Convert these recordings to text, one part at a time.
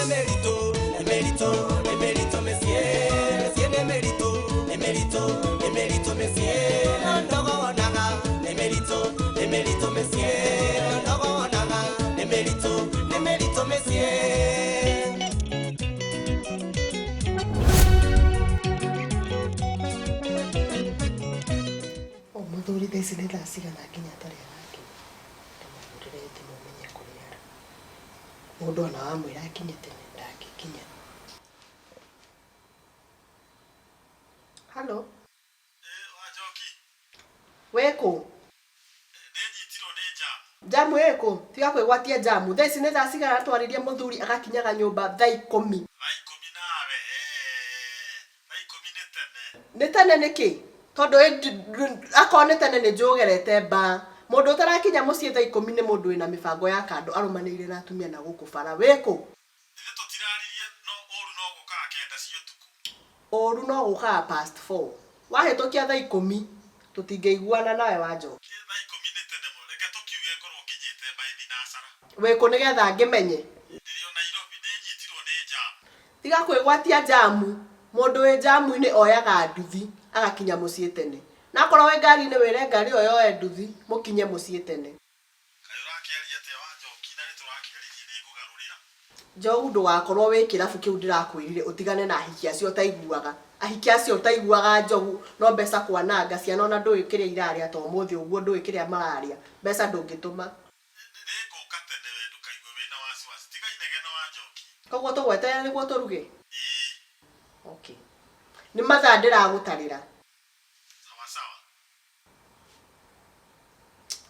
Nĩ mĩritũ, nĩ mĩritũ, nĩ mĩritũ mĩciĩ, mĩciĩ nĩ mĩritũ, nĩ mĩritũ, nĩ mĩritũ mĩciĩ, no ndogonaga. Nĩ mĩritũ, nĩ mĩritũ mĩciĩ, no ndogonaga. Nĩ mĩritũ, nĩ mĩritũ mĩciĩ. O mũthuri thaa ici nĩ thaa cigana nginya atarĩ arakinya? Ndĩmũhũrĩre thimũ menye kũrĩa arĩ. Mũndũ ona wamwĩra akinye tene ndangĩkinya. Halo? Ĩĩ Wanjoki. Wĩ kũ? Ndĩnyitirwo nĩ njamu. Njamu ĩ kũ? Tiga kwĩgwatia njamu. Thaa ici nĩ thaa cigana twaririe mũthuri agakinyaga nyũmba thaa ikũmi. Thaa ikũmi nawe eeh. Thaa ikũmi nĩ tene. Nĩ tene nĩkĩ? Tondũ akorwo nĩ tene nĩ njũĩ ũgerete mbaa. Mũndũ ũtarakinya mũciĩ thaa ikũmi nĩ mũndũ wĩna mĩbango ya kando arũmanĩrĩire na atumia na gũkũ bara. Wĩ kũ? Ithe tũtiraririe no ũru no gũkaga kenda cia ũtukũ. Ũru no gũkaga past four. Wahĩtũkia thaa ikũmi tũtingĩiguana nawe Wanjoki. Thaa ikũmi nĩ tene mũno. Reke tũkiuge ngorwo nginyĩte by thinacara. Wĩ kũ nĩgetha ngĩmenye? Ndĩrĩ o Nairobi nĩnyitirwo nĩ jam. Tiga kwĩgwatia njamu. Mũndũ wĩ njamu-inĩ oyaga nduthi agakinya mũciĩ tene. Na akorwo wĩ ngari-inĩ wĩre ngari ĩyo yoe nduthi mũkinye mũciĩ tene. Kaĩ ũrakĩaria atĩa Wanjoki na nĩtũrakĩaririe nĩngũgarũrĩra. Njogu ndũgakorwo wĩ kĩrabu kĩu ndĩrakwĩrire ũtigane na ahiki acio ũtaiguaga. Ahiki acio ũtaiguaga Njogu no mbeca kwananga, ciana ona ndũĩ kĩrĩa irarĩa ta ũmũthĩ ũguo ndũĩ kĩrĩa mararĩa. Mbeca ndũngĩtũma. Nĩngũka tene we ndũkaigue wĩna wasiwasi. Tiga inegene Wanjoki. Koguo tũgweterera nĩguo tũruge? Ĩĩ. Okay. Nĩ mathaa ndĩragũtarĩra. Sawa sawa.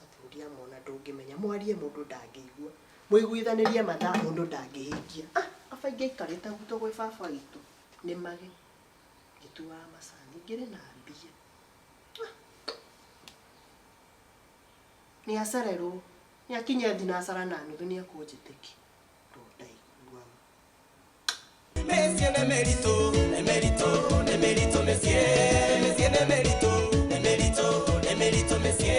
Athuri amwe ona ndũngĩmenya mwarie mũndũ ndangĩigua mũiguithanĩrie mathaa mũndũ ndangĩhingia ah, aba ingĩaikarĩte gwitũ gwĩ baba witũ nĩmage ngĩtuaga macani ngĩrĩ na mbia ah. Nĩacererwo nĩakinye thinacara na nuthu nĩekũnjĩtĩkia tondũ ndaiguaga. Mĩciĩ nĩ mĩritũ, nĩ mĩritũ, nĩ mĩritũ mĩciĩ, mĩciĩ nĩ mĩritũ, nĩ mĩritũ, nĩ mĩritũ mĩciĩ,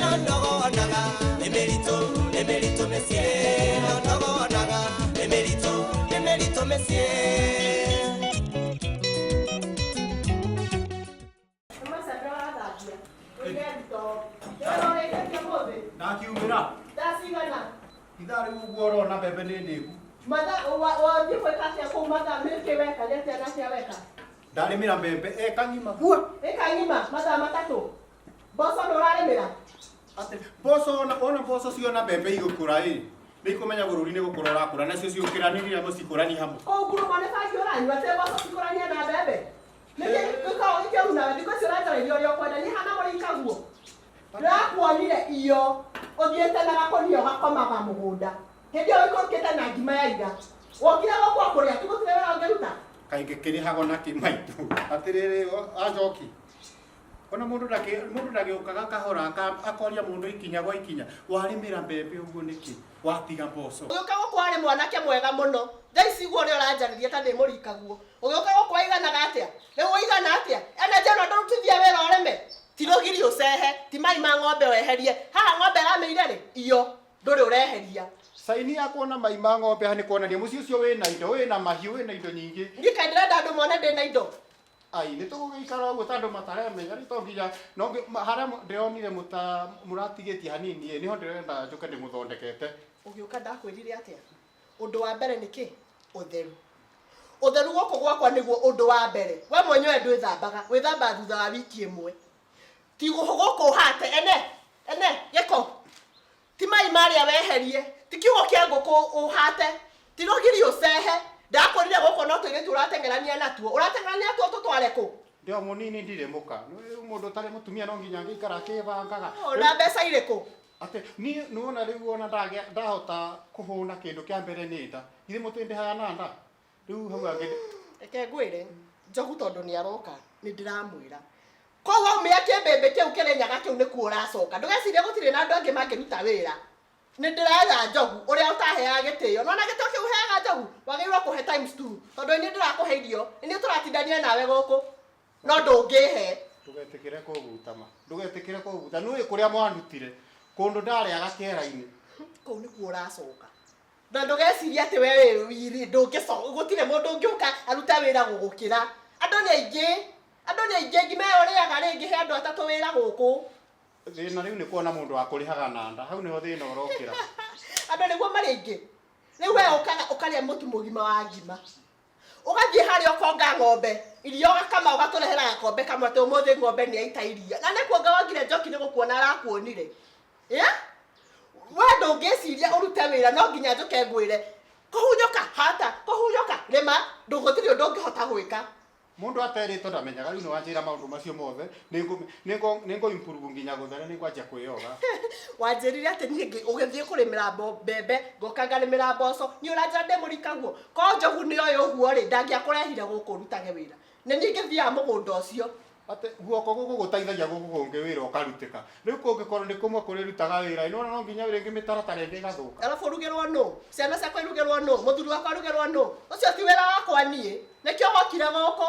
no ndogonaga. Nĩ mĩritũ, nĩ mĩritũ mĩciĩ, no ndogonaga. Nĩ mĩritũ, nĩ mĩritũ mĩciĩ. Ndakiumĩra. Thaa cigana? Ithaa rĩu ũguo ũrona mbembe nĩ ndĩku. Mathaa wathiĩ gwĩka atĩa kũu mathaa mĩkĩ weka nĩ atĩa na atĩa weka? Ndarĩmĩra mbembe eka ng'ima hua. Ĩka ng'ima mathaa matatũ. Mboco nĩ ũrarĩmĩra? Atĩ mboco ona ona mboco ciona mbembe igũkũra ĩ nĩ ikũmenya bũrũri nĩ gũkũra ũrakũra nacio ciũkĩranĩria mũcikũrani hamwe. Kũu ngurumo nĩ bangi ũranyua atĩ mboco cikũranie na mbembe? Nĩkĩ gĩkoragwo gĩkĩũru nawe thikũ ici ũranjarĩria ũrĩa ũkwenda niĩ hana mũrikaguo. Ndĩrakuonire iyo ũthiĩte na gakũnia ũgakomaga mũgũnda. Hĩndĩ ĩyo ũikũrũkĩte na ngima ya ira. Wokire gũkũ o kũrĩa tu gũtirĩ wĩra ũngĩruta. Kaingĩ kĩrĩhagwo na kĩ maitũ. Atĩrĩrĩ Anjoki, ona mũndũ ndakĩ mũndũ ndagĩũkaga kahora akoria mũndũ ikinya gwa ikinya, warĩmĩra mbembe ũguo nĩkĩ watiga mboco? Ũgĩũka gũkũ warĩ mwanake mwega mũno. Thaa ici ũguo ũrĩa ũranjarĩria ta ndĩ mũrikaguo. Ũgĩũka gũkũ waiganaga atĩa? Rĩu ũigana atĩa? Energy ĩno ndũrutithie wĩra ũrĩme? Ti rũgiri ũcehe, ti mai ma ng'ombe weherie. Haha ng'ombe ĩramĩire rĩ? Iyo, ndũrĩ ũreheria. Saini ya kuona mai ma ng'ombe haha nĩ kuonania mũciĩ ũcio wĩna indo, wĩna mahiũ, wĩna indo nyingĩ. Niĩ kaĩ ndĩrenda andũ mone ndĩna indo? Ai, nĩ tũgũgĩikara ũguo ta andũ mataremenya, rĩu to nginya, no harĩa ndĩronire mũta mũratigĩtie hanini ĩ, nĩho ndĩrenda njũke ndĩmũthondekete. Ũgĩũka ndakwĩrire atĩa? Ũndũ wa mbere nĩ kĩ? Ũtheru. Ũtheru gũkũ gwakwa nĩguo ũndũ wa mbere. We mwenyewe ndwĩthambaga, wĩthambaga thutha wa wiki ĩmwe. Ti gũkũ ũhate, ene, ene, gĩko. Ti mai marĩa weherie, ti kiugo kĩa ngũkũ ũhate, ti rũgiri ũcehe. Ndakwĩrire gũkũ no tũirĩtu ũrateng'erania natuo. Ũrateng'erania natuo ũtũtware kũ? Ndĩ o mũnini ndirĩ mũka. Nĩ mũndũ ũtarĩ mũtumia no nginya angĩikara akĩbangaga. Na mbeca irĩkũ? Atĩ niĩ nĩwona rĩu ona ndagĩa ndahota kũhũna kĩndũ kĩa mbere nĩ nda. Githĩ mũtĩndĩhaga na nda? Rĩu hau hangĩ Reke ngwĩre, Njogu tondũ nĩ aroka, nĩ ndĩramwĩra. Kũu waumĩra kĩmbĩmbĩ kĩu Kĩrĩnyaga kĩu nĩkuo ũracoka. Ndũgecirie gũtirĩ na andũ angĩ mangĩruta wĩra. Nĩ ndĩretha Njogu ũrĩa ũtaheaga gĩtĩo. Nĩwona gĩtĩo kĩu ũheaga Njogu? Wagĩrĩirwo kũhe times two. Tondũ nĩ niĩ ndĩrakũhe irio, nĩ niĩ tũratindania nawe gũkũ. No ndũngĩhe. Ndũgetĩkĩre kũbuta ma. Ndũgetĩkĩre kũbuta. Nĩũĩ kũrĩa mwandutire. Kũndũ ndarĩaga kĩera-inĩ. Kũu nĩkuo ũracoka. Na ndũgecirie atĩ we wĩ wiri ndũngĩco gũtirĩ mũndũ ũngĩũka arute wĩra gũgũkĩra. Andũ nĩ aingĩ. Andũ nĩ aingĩ ngima ĩyo ũrĩaga rĩngĩ he andũ atatũ wĩra gũkũ. Thĩna rĩu nĩ kuona mũndũ wa kũrĩhaga na nda. Hau nĩho thĩna ũrokĩra. Andũ nĩguo marĩ aingĩ. Rĩu we ũkaga ũkarĩa mũtu mũgima wa ngima. Ũgathiĩ harĩa ũkonga ng'ombe iria ũgakama ũgatũrehera gakombe kamwe atĩ ũmũthĩ ng'ombe nĩ yaita iria. Na nĩ kuonga wongire Njoki nĩ gũkuona arakuonire. Yeah? We ndũngĩciria ũrute wĩra no nginya njũke ngwĩre kũhunyũka hata kũhunyũka rĩma ndũgũtirĩ ũndũ ũngĩhota gwĩka. Mũndũ aterĩtwo ndamenyaga rĩu nĩ wanjĩra maũndũ macio mothe nĩ ngũ improve nginya gũthera nĩ ngwanjia kwĩyoga. Wanjĩrire atĩ niĩ ũgĩthiĩ kũrĩmĩra mbembe ngoka ngarĩmĩra mboco niĩ ũranjĩra ndĩ mũrikaguo ko njogu nĩ oĩ ũguo rĩ ndangĩakũrehire gũkũ ũrutage wĩra nĩ niĩ ngĩthiaga mũgũnda ũcio. Atĩ guoko gũkũ gũteithagia gũkũ kũngĩ wĩra ũkarutĩka. Rĩu kũngĩkorwo nĩ kũmwe kũrĩrutaga wĩra ĩno no nginya rĩngĩ mĩtaratara ĩngĩ ĩgathũka. Arabu ũrugĩrwo nũ? Ciana ciakwa irugĩrwo nũ? Mũthuri wakwa arugĩrwo nũ? Ũcio ti wĩra wakwa niĩ. Nĩkĩo wokire gũkũ.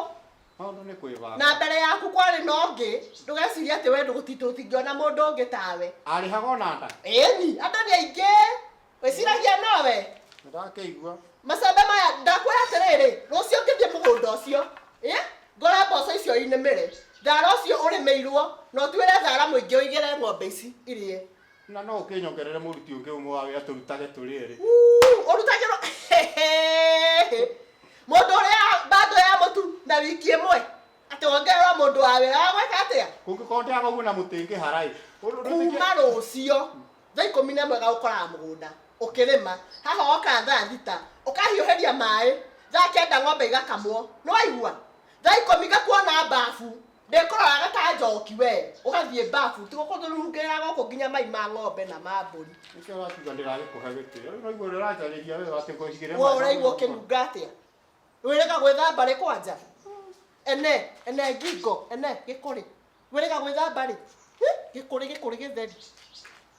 Maũndũ nĩ kwĩbanga. Na mbere yaku kwarĩ na ũngĩ ndũgecirie atĩ we tũtingĩona mũndũ ũngĩ tawe. Arĩhaga ona nda? Ĩni, andũ nĩ aingĩ. Wĩciragia nowe. Nĩndakĩigua. Macembe maya ndakwĩra atĩrĩrĩ, rũciũ ngĩthiĩ mũgũnda ũcio, ĩ? Ngore mboco icio inĩmĩre. Thara ũcio ũrĩmĩirwo na ũtuĩre thara mũingĩ ũigĩre ng'ombe ici irie. Na no ũkĩnyongerere mũruti ũngĩ ũmwe wa wĩra tũrutage tũrĩ erĩ. Ũrutagĩrwo mũndũ ũrĩa bando ya mũtu na wiki ĩmwe atĩ wongererwo mũndũ wa wĩra wa gwĩka atĩa? Kũngĩkorwo ndĩaga ũguo na mũtĩ ngĩhara ĩ. Kuma rũcio thaa 11 gagũkoraga mũgũnda ũkĩrĩma haha woka thaa 6 ũkahiũhĩria maĩ thaa 9 ng'ombe igakamwo nĩ waigua thaa 10 ngakuona bafu ndĩkũroraga ta njoki we ũgathiĩ bafu ti gũkũrungĩra gũkũ nginya mai ma ng'ombe na ma mbũri. Nĩkĩo ũrakiuga ndĩragĩkũhe gĩtĩo. Rĩu ũraigua ũrĩa ũranjarĩria we atĩ ngũigĩre We ũraigua ũkĩnunga atĩa? Wĩrĩga gwĩthamba rĩ kwanja? Ene, ene ngingo, ene gĩkũrĩ. Wĩrĩga gwĩthamba rĩ? Gĩkũrĩ gĩkũrĩ gĩtheri.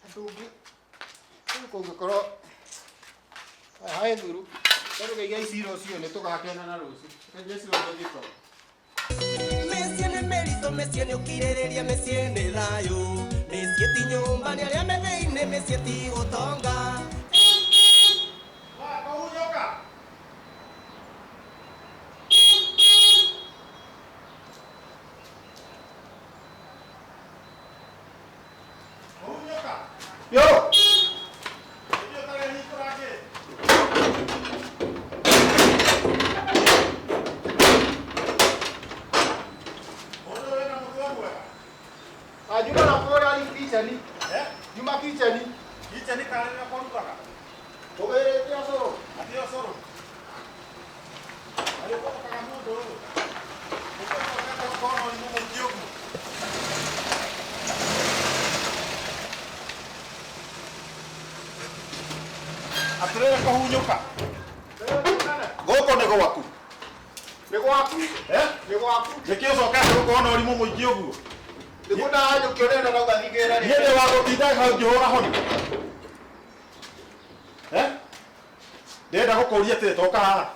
Andũ ũngĩ. Rĩu kũngĩkorwo hae thuru. Tondũ geithia ici rũciũ nĩ tũgakĩonana rũciũ. Geithia ici rũciũ gĩtoro. Mĩciĩ nĩ mĩritũ, mĩciĩ nĩ ũkirĩrĩria, mĩciĩ nĩ thayũ. Mĩciĩ ti nyũmba nĩ arĩa me thĩinĩ, mĩciĩ ti ũtonga. Kũhunyũka. Kũhunyũka. Yo! Ithuĩ ũtarehingũra kĩ? Mũndũ wĩna mũtwe mwega. Juma na kũrĩa kicheni. Eh? Juma kicheni. Kicheni karĩ nĩko kũrugaga. Ũgĩrĩte ũcũrũ. Atĩ ũcũrũ. Arĩ ũkũrũkaga mũndũ ũyũ. Ũkũrũkaga ũkorwo na ũrimũ mũingĩ ũguo. Atĩrĩrĩ kũhunyũka. Gũkũ nĩ gwaku. Nĩ gwaku. Eh? Nĩ gwaku. Nĩkĩ ũcokete gũkorwo na ũrimũ mũingĩ ũguo? Nĩguo ndahanyũkia ũrenda na ũgathingĩra Niĩ ndĩ wa gũtinda hau ngĩhũra honi. Eh? Ndĩrenda gũkũria atĩrĩ toka haha.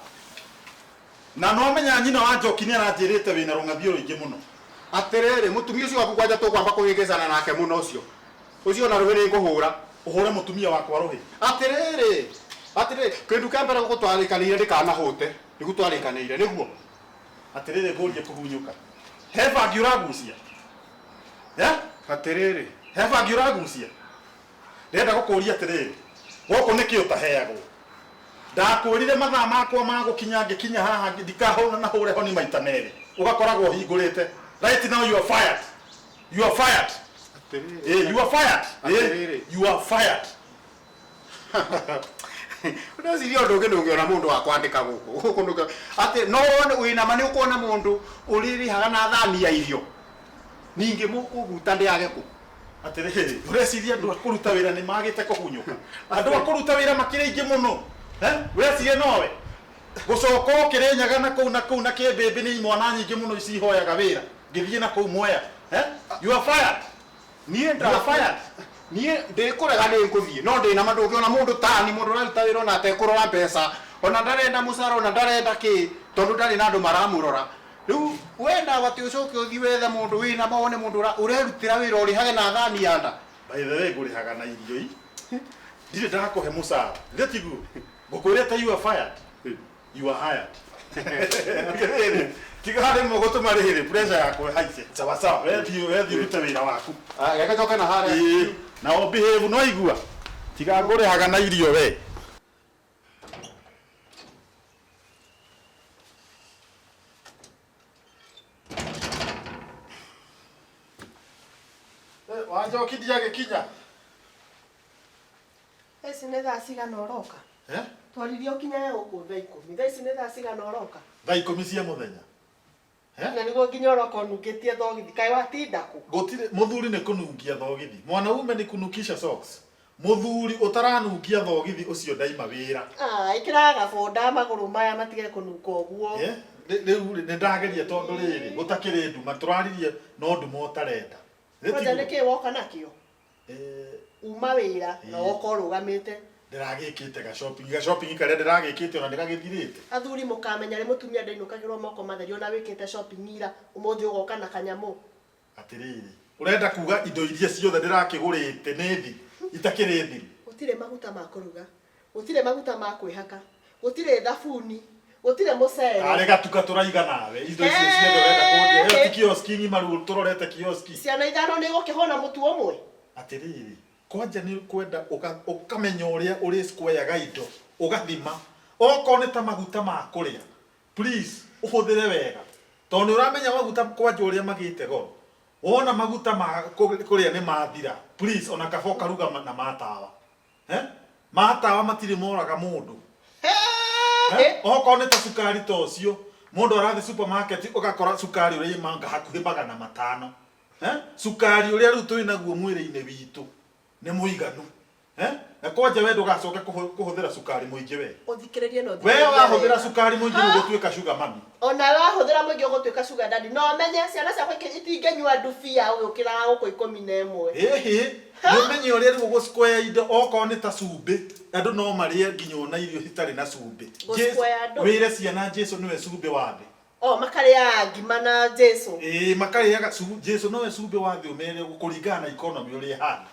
Na no menya nyina wa Njoki nĩ aranjĩrĩte wĩna rũng'athio rũingĩ mũno. Atĩrĩrĩ, mũtumia ũcio waku kwanja tũkwamba kũhĩngĩcana nake mũno ũcio. Ũcio ona rũhĩ nĩ ngũhũra. Ũhũre mũtumia wakwa rũhĩ. Atĩrĩrĩ, atĩrĩrĩ, kĩndũ kĩa mbere gũkũ twarĩkanĩire ndĩkanahũte. Nĩguo twarĩkanĩire, nĩguo. Atĩrĩrĩ ngũrie kũhunyũka. He bangi ũragucia? Eh? Atĩrĩrĩ. He bangi ũragucia? Ndĩrenda gũkũria atĩrĩrĩ, gũkũ nĩkĩ ũtaheagwo? Ndakwĩrire mathaa makwa ma gũkinya ngĩkinya haha ndikahũra na hũre honi maita merĩ. Ũgakoragwo ũhingũrĩte. Right now you are fired. You are fired. Atĩrĩrĩ. Eh, you are fired. Eh, Atĩrĩrĩ. you are fired. Ndeciria ũndũ ũngĩ ndũngĩona mũndũ wa kwandĩka gũkũ. Gũkũ ndũngĩ atĩ no wone wĩna ma nĩ ũkuona mũndũ ũrĩrĩhaga na thani ya irio. Ningĩ mũkũguta ndĩage kũ. Atĩrĩrĩ, ũreciria andũ a kũruta wĩra nĩ magĩte kũhunyũka. Andũ a kũruta wĩra makĩrĩ aingĩ mũno. Eh? Ũreciria nowe? Gũcoka ũkĩrĩnyaga na kũu na kũu na kĩmbĩmbĩ nĩ imwana nyingĩ mũno ici ihoyaga wĩra. Ngĩthiĩ na kũu Mwea. Eh? You are fired. Niĩ You are fired. Niĩ ndĩkũrega nĩ ngũthiĩ no ndĩna ma ndũngĩona mũndũ tani mũndũ ũraruta wĩra ona atekũrora mbeca ona ndarenda mũcara ona ndarenda kĩ tondũ ndarĩ na andũ maramũrora. Rĩu wenda atĩ ũcoke ũthiĩ wethe mũndũ wĩna ma wone mũndũ ũrerutĩra wĩra ũrĩhage na thani ya nda. By the way ngũrĩhaga na irio i. Ndirĩ ndakũhe mũcara. Githĩ tiguo? Ngũkwĩrĩte you are fired. You are hired. Atĩrĩrĩ, tiga rĩmwe gũtũma rĩrĩ pressure yakwa ĩhaice. Sawa sawa, we thiĩ we thiĩ ũrute wĩra waku. Reke njoke na harĩa. Ĩĩ, na ũ behave no igua. Tiga ngũrĩhaga na irio we. Wanjoki ndiagĩkinya. Thaa ici nĩ thaa cigana ũroka? Eh? Twaririe ũkinyage gũkũ thaa ikũmi. Thaa ici nĩ thaa cigana ũroka? Thaa ikũmi cia mũthenya. Eh? Na nĩguo nginya ũroka ũnungĩtie thogithi. Kaĩ watinda kũ? Gũtirĩ mũthuri nĩ kũnungia thogithi. Mwanaume nĩ kunukisha socks. Mũthuri ũtaranungia thogithi ũcio ndaima wĩra. Ah, ĩkĩraga gabonda magũrũ maya matige kũnunga ũguo. Eh? Rĩu rĩ, nĩ ndageria tondũ rĩrĩ gũtakĩrĩ nduma tũraririe no nduma ũtarenda. Rĩ Kwanja tiguo? nĩkĩ woka nakĩo? Eh, Uma wĩra na Ĩĩ. woka ũrũgamĩte. ndĩragĩkĩte ga shopping ga shopping karĩa ndĩragĩkĩte ona nĩgagĩthirĩte. Athuri mũkamenya rĩ mũtumia ndainũkagĩrwo moko matheri ona wĩkĩte shopping ira ũmũthĩ ũgoka na kanyamũ. Atĩrĩrĩ, ũrenda kuga indo iria ciothe ndĩrakĩgũrĩte nĩ thiru itakĩrĩ thiru. Gũtirĩ maguta ma kũruga, gũtirĩ maguta ma kwĩhaka, gũtirĩ thabuni, gũtirĩ mũcere. Karĩ gatuka tũraiga nawe indo icio ciothe ũrenda kũnjĩra. Ĩyo ti kioski ng'ima rĩu tũrorete kioski. Ciana ithano nĩ igũkĩhũna mũtu ũmwe. Atĩrĩrĩ, kwanja nĩ kwenda ũkamenya ũrĩa ũrĩ square indo ũgathima okorwo nĩ ta maguta ma kũrĩa please ũhũthĩre wega tondũ nĩ ũramenya maguta kwanja ũrĩa magĩte goro wona maguta ma kũrĩa nĩ mathira please ona kaba ũkaruga na matawa. Eh? Matawa matirĩ moraga mũndũ. Hey! Okorwo nĩ ta cukari ta ũcio mũndũ arathiĩ supermarket ũgakora cukari ũrĩa imanga hakuhĩ 500. Eh? Cukari ũrĩa rĩu twĩ naguo mwĩrĩ-inĩ witũ nĩ mũiganu. Eh? Na kwanja we ndũgacoke kũhũthĩra cukari mũingĩ we. Ũthikĩrĩrie na We ũthikĩrĩrie wahũthĩra wega. cukari mũingĩ rĩu ũgũtuĩka sugar mummy. Ona wahũthĩra mũingĩ ũgũtuĩka sugar daddy. No ũmenye ciana ciakwa itingĩnyua ndubia ũgĩũkĩraga gũkũ 11. Ĩhĩ, nĩ ũmenye ũrĩa rĩu ũgũ-square indo okorwo nĩ ta cumbĩ andũ no marĩe nginya ona irio citarĩ na cumbĩ. Gũ-square andũ? Wĩre ciana Jesu nĩwe cumbĩ wa thĩ. O makarĩaga ngima na Jesu. Ĩĩ makarĩaga Jesu nowe cumbĩ wa thĩ ũmere kũringana na economy ũrĩa ĩhana.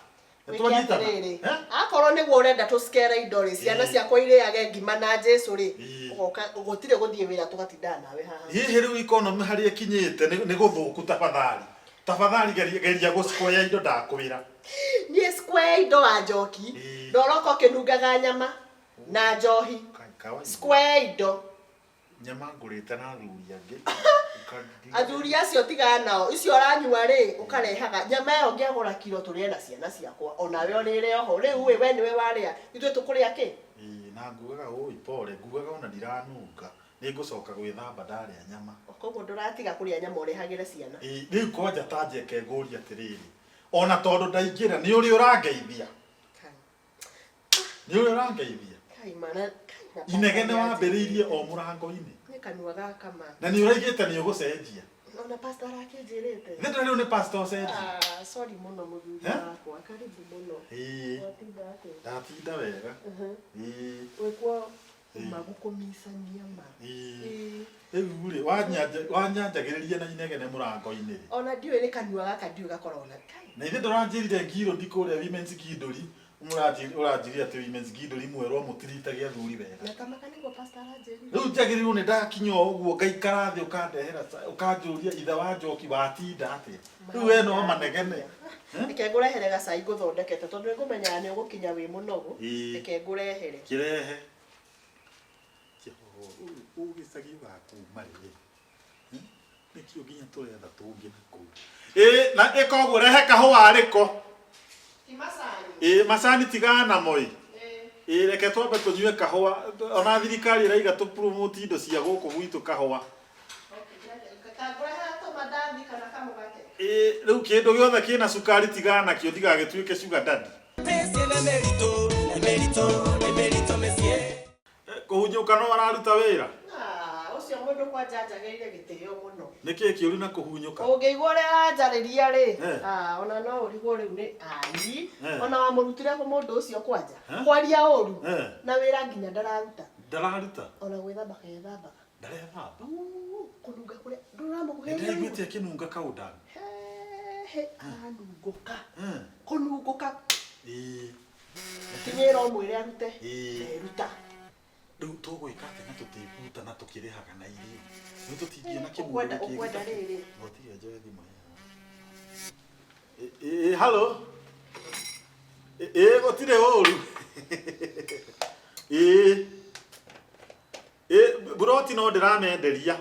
Nĩ Wĩke twanyitana? atĩrĩrĩ, Eh? akorwo nĩguo ũrenda tũcikere indo rĩ, ciana Ĩĩ. ciakwa irĩage ngima na Jesu rĩ, Ĩĩ. ũgoka gũtirĩ gũthiĩ wĩra tũgatindaga nawe haha. Hihi rĩu economy harĩa ĩkinyĩte nĩ gũthũku tafadhali. Tafadhali geria gũ-square indo ndakwĩra. Niĩ square indo wa njoki, Ĩĩ. na ũroka ũkĩnungaga nyama na njohi. Kawaida. Square indo. Nyama ngũrĩte na athuri angĩ. Athuri acio tigana nao, icio ũranyua rĩ, ũkarehaga nyama ĩyo ngĩagũra kiro tũrĩe na ciana ciakwa, onawe ũrĩre oho. Rĩu ĩ, we nĩwe warĩa, ithuĩ tũkũrĩa kĩ? Ĩĩ, na ngugaga ũi pole, ngugaga ona ndiranunga. Nĩ ngũcoka gwĩthamba ndarĩa nyama. Koguo ndũratiga kũrĩa nyama ũrehagĩre ciana. Ĩĩ, rĩu kwanja ta njeke ngũrie atĩrĩrĩ, ona tondũ ndaingĩra nĩ ũrĩa ũrangeithia. Kai. Nĩ ũrĩa ũrangeithia. Kai mana, kai na Inegene pastor wambĩrĩirie o mũrango-inĩ. Nĩ kanua gaka ma. Na nĩ ũraigĩte nĩ ũgũcenjia. Ona pastor arakĩnjĩrĩte. Nĩ ndĩrĩ rĩu nĩ pastor ũcenjia. Ah, sorry mũno mũthuri Eh? wakwa, karibu mũno. Ĩĩ. Watinda atĩa? Ndatinda wega. Ĩĩ. Wĩkuo uma gũkũmicania ma. Ĩĩ. Ĩĩ. Rĩu rĩ, wanyanjagĩrĩria na inegene mũrango-inĩ rĩ. Ona ndiũĩ nĩ kanua gaka ndiũĩ gakoragwo na kai. Na ithe ndũranjĩrire ngirũndi kũrĩa women's guildry, ũranjĩrire atĩ women's guildry mwerwo mũtiritagia athuri wega. Na tamaka nĩguo pastor aranjĩrire. Rĩu njagĩrĩirwo nĩ ndakinya o ũguo ngaikara thĩ ũkandehera ũkanjũria ithe wa njoki watinda atĩa. Rĩu we no manegene. Reke ngũrehere gacai ngũthondekete tondũ nĩngũmenyaga nĩ ũgũkinya wĩ mũnogu. Ĩĩ. Reke ngũrehere. Kĩrehe. Ũgĩcagi ũgakuma rĩ. Nĩkĩo nginya tũretha tũngĩ na kũu. Ĩĩ, na ĩka ũguo rehe kahũa rĩko. Ti macani. Ĩĩ, macani tigana namo ĩ. Ĩĩ. Ĩĩ, reke twambe tũnyue kahũa. Ona thirikari ĩraiga tũ promote indo cia gũkũ gwitũ kahũa. Ngũrehere tũmandathi kana kamũgate. Ĩĩ, rĩu kĩndũ gĩothe kĩna cukari tigana nakĩo ndigagĩtuĩke sugar daddy. Kũhunyũka no araruta wĩra. Ah, ũcio mũndũ kwanja anjagĩrĩire gĩtĩo mũno. Nĩkĩĩ kĩũru na kũhunyũka? Ũngĩigua ũrĩa aranjarĩria rĩ, Eh. ah, ona no ũrigwo rĩu nĩ ai, Eh. ona wamũrutire kũ mũndũ ũcio kwanja. Eh. Kwaria ũru. Eh. Na wĩra nginya ndararuta. Ndararuta. Ona gwĩthamba kethambaga. Ndarethamba. Kũnunga kũrĩa ndũramũkuhĩrĩria. Ndĩraiguĩte akĩnunga kaũndani. He, aranungũka. Eh. Kũnungũka. Ĩĩ. Ti wĩra ũmwĩre arute. Ĩĩ. Eruta. Rĩu tũgwĩka atĩa na tũtikuta na tũkĩrĩhaga na irio? Rĩu tũtingĩona kĩmũndũ Ũkwenda gĩkĩ ũkwenda rĩrĩ. Gũtirĩ njoe thimũ ĩyo. Ĩ halo. Ĩ gũtirĩ ũru. Ĩ ĩ buroti no ndĩramenderia.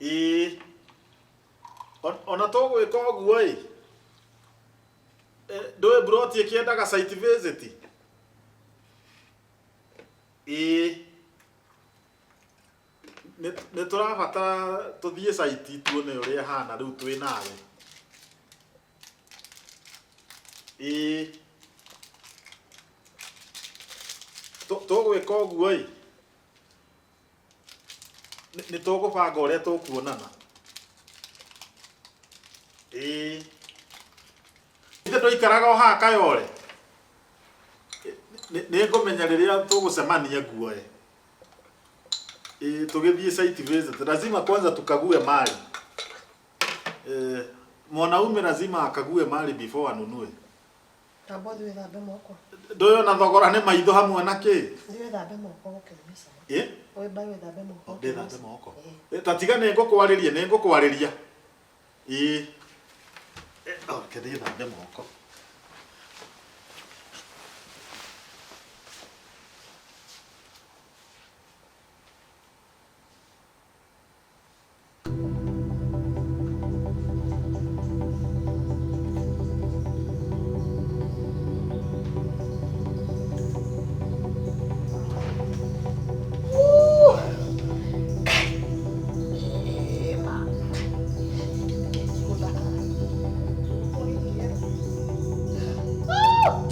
Ĩ ona tũgwĩka ũguo ĩ. Ndũĩ buroti ĩkĩendaga site visit. Ĩ nĩ tũrabatara tũthiĩ site tuone ũrĩa ĩhana rĩu twĩ nawe. Ĩ tũgwĩka ũguo ĩ nĩ tũgũbanga ũrĩa tũkuonana. Ĩ ithe ndũikaraga o haha Kayole? Nĩ ngũmenya rĩrĩa tũgũcemania nguoe. Ĩ tũgĩthiĩ site visit lazima kwanza tukague mali. Mwanaume lazima akague mali before anunue. Tamba ũthiĩ wĩthambe moko. Ndũĩ ona thogora nĩ maitho hamwe na kĩ? Thiĩ wĩthambe moko gũkĩra mĩcoro. Ĩ? Wĩmba wĩthambe moko. Ndĩthambe moko. Ta tiga nĩ ngũkwarĩria, nĩ ngũkwarĩria. Ĩ. Reke ndĩthambe moko.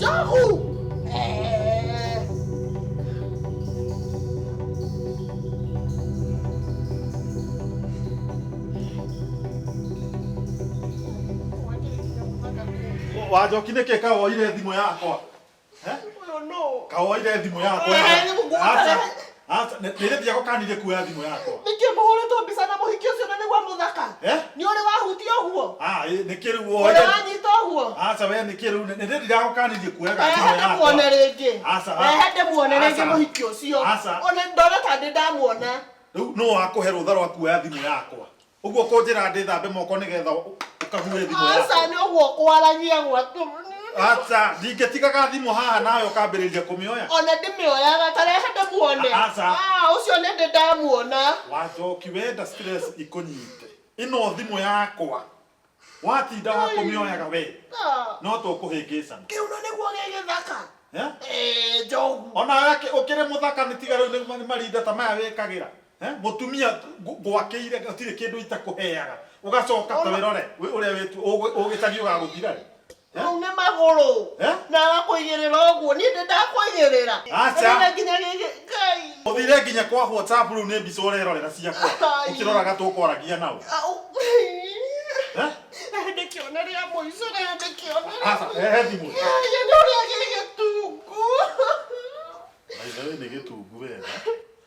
Jahu! Eh. Wanjoki nĩkĩ kawoire thimũ yakwa? Ũyũ nũ? Kawoire thimũ yakwa. Eh, nĩ mũgũnda. Aca, aca, nĩ nĩ gũkanirie kuoya thimũ yakwa. Nĩkĩ mũhũrĩtwo mbica na mũhiki ũcio na nĩguo mũthaka? Eh? Nĩ ũrĩ wahutia ũguo? Ah, ĩ, nĩkĩ rĩu Ũrĩ woire? wanyita ũguo? Aca we nĩkĩ rĩu nĩ nĩ ndĩragũkanirie kuoyaga Rehe thimũ yakwa. ndĩmuone rĩngĩ. Aca, Rehe ndĩmuone rĩngĩ aca. mũhiki ũcio. Aca. Ona ndona ta ndĩ ndamuona. Rĩu nũ wakũhe rũtha rwa kuoya thimũ yakwa? Ũguo kũnjĩra ndĩthambe moko nĩgetha ũkague thimũ Aca yakwa. nĩ ũguo kwaragia gwaku. Aca, ndingĩtigaga thimũ haha nawe ũkambĩrĩria kũmĩoya. Ona ndĩmĩoyaga ta rehe ndĩmuone. Aca. Ah, ũcio nĩ ndĩ ndamuona. Wanjoki wenda stress ikũnyite. Ĩno thimũ yakwa. Watinda wa kũmĩoyaga we. Ah. No tũkũhĩngĩcana. Kĩuno nĩguo gĩgĩthaka. Eh? Eh, njogu. Ona we ũkĩrĩ mũthaka nĩ tiga rĩu nĩ marinda ta maya wĩkagĩra. Eh? Mũtumia ngwakĩire gũtirĩ kĩndũ itakũheaga. Ũgacoka ta wĩrore ũrĩa wĩtu ũgĩtagi ũgagũthira rĩ. Eh? Mau nĩ magũrũ. Eh? Na wakũigĩrĩra ũguo niĩ ndĩ ndakũigĩrĩra. Aca. Nĩ nginya gĩgĩ Ngai. Ũthire nginya kwa WhatsApp rĩu nĩ mbica ũrerorera ciakwa. Ai. Ũkĩroraga tũkwaragia nao. Au. Eh? Ndĩkĩone rĩa mũico rehe ndĩkĩone. rĩa Aca, rehe thimũ. Yaya nĩ ũrĩa gĩgĩtungu. By the way, nĩ gĩtungu wega.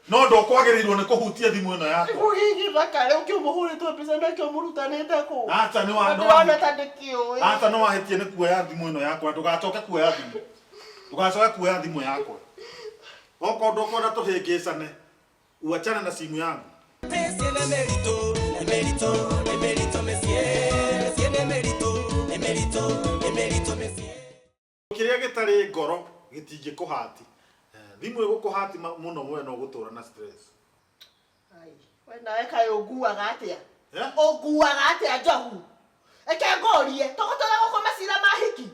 No ndũkwagĩrĩirwo nĩ kũhutia thimũ ĩno yakwa. Nĩguo gĩgĩthaka rĩu kĩu mũhũrĩtwo mbica nakĩo mũrutanĩte kũ. Aca nĩ wa Ndĩrona ta ndĩkĩũĩ. Aca nĩ wahĩtia nĩ kuoya thimũ ĩno yakwa ndũgacoke kuoya thimũ. Ndũgacoke kuoya thimũ yakwa. Okorwo ndũkwenda tũhĩngĩcane, uachane na simu yangu. Mesie nemerito, nemerito, nemerito mesie, mesie nemerito, nemerito, nemerito mesie. Kĩrĩa gĩtarĩ ngoro gĩtingĩkũhati. Thimũ ĩgũkũhati mũno we no ũgũtũra na stress. Ai, we nawe kaĩ ũnguaga atĩa? Eh? Ũnguaga atĩa njogu? Reke ngũrie, tũgũtũra gũkũ macira ma hiki?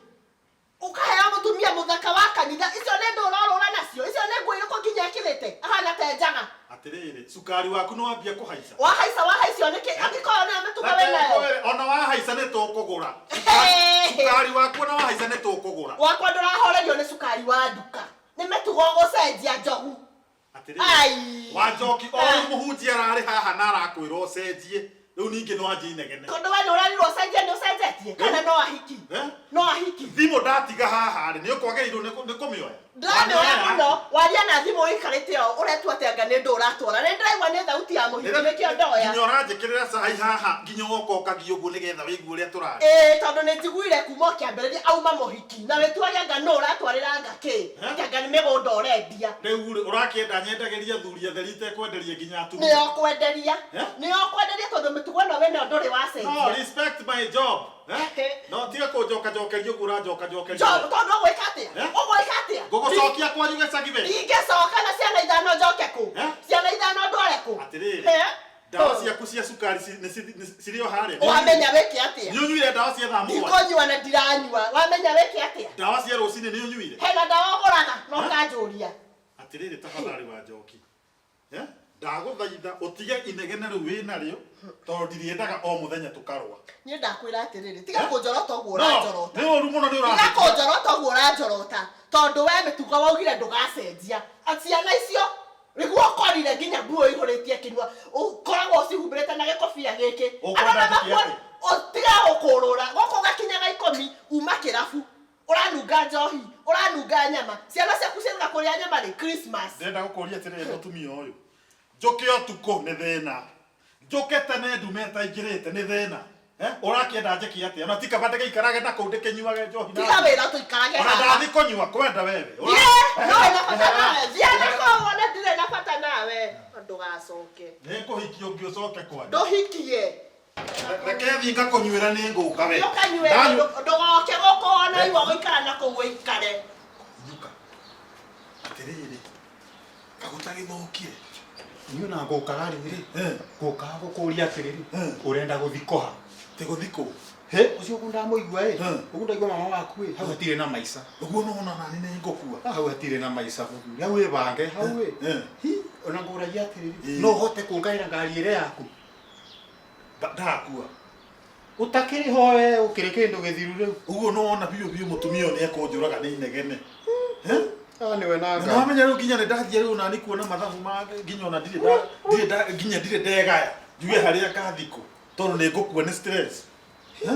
Ũkaheo mũtumia mũthaka wa kanitha, icio nĩ ndũ ũrorũra nacio, icio nĩ nguo irĩkũ nginya ekĩrĩte, ahana ta njaga. Atĩrĩrĩ, cukari waku nĩ wambia kũhaica. Wahaica wahaicio nĩkĩ? Angĩkorwo nĩyo mĩtugo wĩ nayo. Ona wahaica nĩ tũkũgũra. Hey! Cukari waku ona wahaica nĩ tũkũgũra. Wakwa ndũrahorerio nĩ cukari wa nduka. Nĩ mĩtugo ũgũcenjia njogu. Atĩrĩrĩ, Ai. Wanjoki o rĩu mũhunjia ararĩ haha na arakwĩra ũcenjie. Rĩu ningĩ no anjie inegene. Tondũ we nĩ ũrerirwo ũcenjie nĩ ũcenjetie? Kana no ahiki? Eh? No ahiki? Thimũ ndatiga haha rĩ, nĩ ũkwagĩrĩirwo nĩ kũmĩoya. Ndĩramĩoya mũno. Waria na thimũ ũikarĩte o ũretua atĩ anga nĩ ndũ ũratwara. Nĩ ndĩraigua nĩ thauti ya mũhiki nĩkĩo ndoya. Nginya ũranjĩkĩrĩra cai haha nginya ũgoka ũkagia ũguo nĩgetha wĩigue ũrĩa tũraria. Ĩĩ tondũ nĩ njiguire kuma ũkĩambĩrĩria auma mũhiki na wĩtuage anga nũ ũratwarĩra anga kĩ atĩ anga nĩ mĩgũnda ũrendia. Rĩu rĩ ũrakĩenda nyendagĩrie athuri atheri itekwenderia nginya atumia. Nĩo kwenderia. Eh? Nĩo kwenderia tondũ mĩtugo ĩno wĩnayo ndũrĩ No, wacenjia. respect my job. Eh? No tiga kũnjoka njokeria ũguo ũranjoka njokeria. Job tondũ ũgwĩka atĩa? Eh? Ũgwĩka atĩa? Ngũgũcokia kwanyu gĩcagi we. Ingĩcoka na ciana ithano njoke kũ? Eh? Ciana ithano ndware kũ? Atĩrĩrĩ. Eh? Ndawa ciaku cia cukari cirĩ o harĩa. Wamenya wĩke atĩa? Nĩ ũnyuire ndawa cia thaa mũgwanja? Ndikũnyua na ndiranyua. Wamenya wĩke atĩa? Ndawa cia rũcinĩ nĩ ũnyuire? Hena ndawa ũgũraga na ũkanjũria. Atĩrĩrĩ tafadhali wa Njoki. Eh? Ndagũthaitha ũtige inegene rĩu wĩnarĩo tondũ ndirĩendaga o mũthenya tũkarũa. Niĩ ndakwĩra atĩrĩrĩ, tiga Eh? kũnjorota ũguo No, ũranjorota. nĩ ũru mũno nĩ Tiga ũrahĩtia. kũnjorota ũguo ũranjorota tondũ we mĩtugo waugire ndũgacenjia. Ciana icio nĩguo ũkorire nginya nguo ihũrĩtie kĩnua ũkoragwo ũcihumbĩrĩte na gĩkobia gĩkĩ. Ũkwenda Andũ njĩke makuona- Tiga gũkũrũra gũkũ ũgakinyaga ikũmi uma kĩrabu ũranunga njohi ũranunga nyama ciana ciaku ciendaga kũrĩa nyama rĩ Christmas. Ndĩrenda gũkũria atĩrĩrĩ mũtumia ũyũ. Njũke ũtukũ nĩ thĩna. Njũke tene ndume ĩtaingĩrĩte nĩ thĩna. Eh? Ũrakĩenda njĩke atĩa? Ona ti kaba ndĩgĩikarage na kũu ndĩkĩnyuage njohi na- Tiga wĩra tũikarage Ona haha. ndathi kũnyua kwenda wewe. Thiĩ, no wĩna bata nawe. Thiĩ na kũu ona ndirĩ na bata nawe. Ndũgacoke. Nĩngũhikia ũngĩ ũcoke kwanyu. Ndũhikie. Reke thiĩ ngakũnyuĩra nĩ ngũka we. Ũkanyue Ndanyua- ndũgoke gũkũ ona igua gũikara na kũu ũikare. Nyuka. Atĩrĩrĩ. Kaguta gĩthũkie. Niĩ ona ngũkaga rĩrĩ Eh. ngũkaga gũkũria atĩrĩrĩ Eh. ũrenda gũthi kũha. Tĩ gũthi kũ? He ũcio ũguo ndamũigua ĩ Eh. ũguo ndaigua mama waku ĩ hau hatirĩ na maica. Ũguo nĩwona nani nĩ ngũkua. Hau hatirĩ na maica mũthuri hau wĩbange hau ĩ. Eh. Hi ona ngũragia atĩrĩrĩ Eh. no ũhote kũngaĩra ngari ĩrĩa yaku. Ndakua. Ũtakĩrĩ ho we ũkĩrĩ kĩndũ gĩthiru rĩu. Ũguo nĩwona biũ biũ mũtumia ũyũ nĩekũnjũraga nĩ inegene. Eh? Ah nĩwe na Na nĩwamenya rĩu nginya nĩndathiĩ rĩu nani kuona mathabu ma nginya ona ndirĩ ndirĩ nginya ndirĩ ndegaya njuge harĩa ngathikũ tondũ nĩ ngũkua nĩ stress. Eh?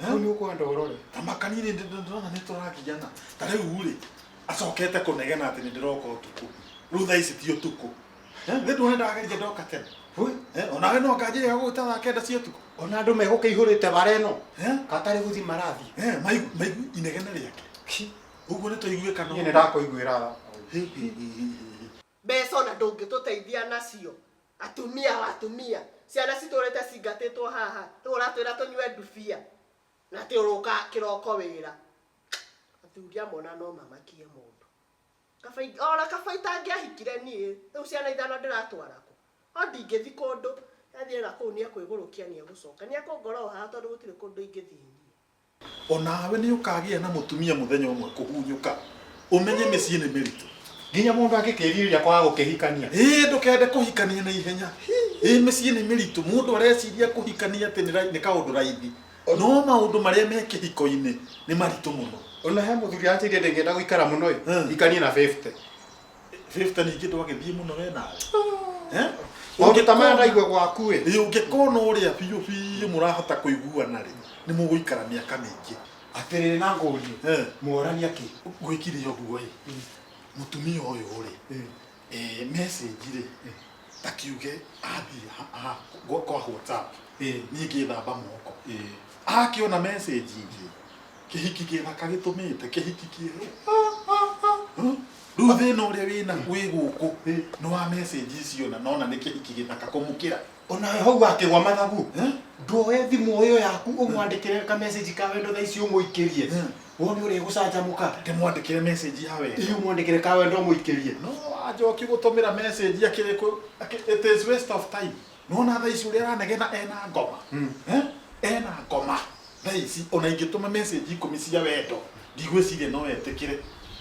Hau nĩ ũkwenda ũrore. Ta makanini ndĩrona nĩ tũragiana. Ta rĩu rĩ acokete kũnegena atĩ nĩ ndĩroka ũtukũ. Rĩu thaa ici ti ũtukũ. Eh? Nĩ nduone ndageria ndoka tene. Hũi. Eh? Onawe no nganjĩrĩra gũgwĩta thaa kenda cia ũtukũ. Ona andũ megũkĩihũrĩte bara ĩno. Eh? Katarĩ gũthi marathiĩ. Eh, maigu maigu inegene rĩake. Ũguo nĩ tũiguĩkana. Niĩ nĩ ndakũiguĩra tha. Hi, hi, hi, hi, hi. Mbeca ona ndũngĩtũteithia nacio. Atumia wa atumia. Ciana citũrĩte cingatĩtwo haha. Rĩu ũratwĩra tũnyue ndubia. Na atĩ ũrũka kĩroko wĩra. Athuri amwe ona no mamakie mũndũ. Kaba ona kaba itangĩahikire niĩ. Rĩu ciana ithano ndĩratwara kũ? O ndingĩthi kũndũ. Athiĩ na kũu nĩekwĩgũrũkia nĩegũcoka. Nĩekũngora o haha tondũ gũtirĩ kũndũ ingĩthiĩ niĩ. Onawe nĩ ũkagĩa na mũtumia mũthenya ũmwe kũhunyũka. Ũmenye mĩciĩ nĩ mĩritũ. Nginya mũndũ angĩkĩrirĩria kwaga gũkĩhikania. Ĩĩ ndũkende kũhikania na ihenya. Ĩĩ mĩciĩ nĩ mĩritũ. Mũndũ areciria kũhikania atĩ nĩ kaũndũ raithi. No maũndũ marĩa me kĩhiko-inĩ nĩ maritũ mũno. Ona he mũthuri anjĩrire ndĩngĩenda gũikara mũno ĩ. Eh. Hikanie na 50. 50 ningĩ ndwagĩthiĩ mũno we nawe. Eh? Maũndũ ta maya ndaigua gwaku ĩ. Ĩĩ ũngĩkona ũrĩa biũ biũ mũrahota kũiguana rĩ, nĩ mũgũikara mĩaka mĩingĩ. Atĩrĩrĩ na ngũrie. Eh. Mworania kĩ? Gwĩkire ũguo ĩ, mũtumia ũyũ rĩ, message rĩ, ta kiuge athiĩ kwa WhatsApp, niĩ ngĩthamba moko. Akĩona message ingĩ, kĩhiki gĩthaka gĩtũmĩte, kĩhiki kĩerũ. Rĩu thĩna ũrĩa wĩna wĩ gũkũ nĩ wa message icio na nona nĩ kĩhiki gĩthaka kũmũkĩra. Ona hau akĩgwa mathabu. Eh? Nduoe thimũ ĩyo yaku ũmwandĩkĩre ka message ka wendo thaa ici ũmũikĩrie. Eh. Wone ũrĩa ĩgũcanjamũka. Ndĩmwandĩkĩre message ya wendo. Ĩĩ ũmwandĩkĩre ka wendo ũmũikĩrie. No anjoki gũtũmĩra message akĩrĩ kũ it is waste of time. Nona thaa ici ũrĩa aranegena ena ngoma. Eh? Ena ngoma. Thaa ici ona ingĩtũma message ikũmi cia wendo ndigwĩciria no etĩkĩre.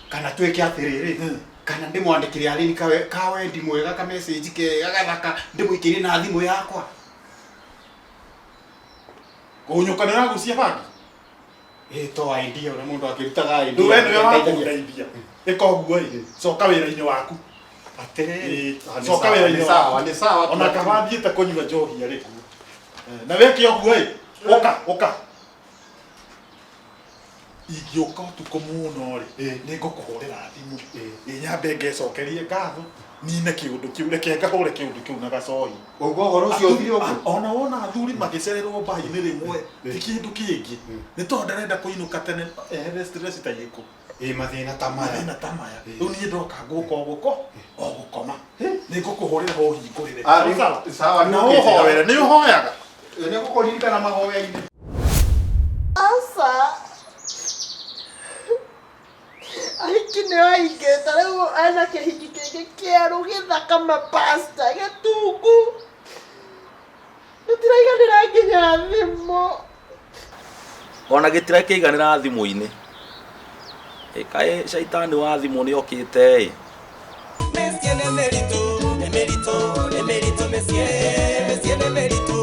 Kana twĩke atĩrĩrĩ. Eh. Kana ndĩmwandĩkĩre arĩ ka wendi mwega ka message kega gathaka ndĩmũikĩrie na thimũ yakwa. Kũhunyũka nĩ ũragucia bangi? Ĩĩ to idea ũrĩa mũndũ akĩrutaga idea. Rĩu we nĩwe wa kũndeithia. Ĩka ũguo ĩ, coka wĩra-inĩ waku. Atĩrĩrĩ. Ĩĩ, coka wĩra-inĩ Nĩ sawa, waku. nĩ sawa. Ona kaba thiĩte kũnyua njohi arĩ kuo. Na weke ũguo ĩ, ũka, ũka. Ingĩũka ũtukũ mũno rĩ, nĩ ngũkũhũrĩra thimũ. Ĩ nyambe ngecokerie ngatho, nine kĩũndũ kĩu, reke ngahũre kĩũndũ kĩu na gacohi. Ũguo ũhoro ũcio ũthire ũguo. Ona wona athuri magĩcererwo mbainĩ rĩmwe, ti kĩndũ kĩngĩ. Nĩ tondũ ndarenda kũinũka tene ehere stress ta irĩkũ. Ĩ mathĩna ta maya. Mathĩna ta maya. Rĩu niĩ ndoka ngũka o gũko, o gũkoma. Nĩ ngũkũhũrĩra ũhingũrĩre. Ah, rĩu- sawa, Na nĩ ũkĩte. ũhoere, nĩ ũhoyaga. Nĩ ngũkũririkana mahoya-inĩ. Aca. Ahiki nĩ aingĩ ta rĩu ena kĩhiki kĩngĩ kĩerũ gĩthaka mapasta gĩtungu. Gĩtiraiganĩra nginya thimũ. Ona gĩtirakĩiganĩra thimũ-inĩ. Ĩ kaĩ caitani wa thimũ nĩ okĩte ĩ. Monsieur Nemerito, Nemerito, Nemerito, Monsieur, Monsieur Nemerito.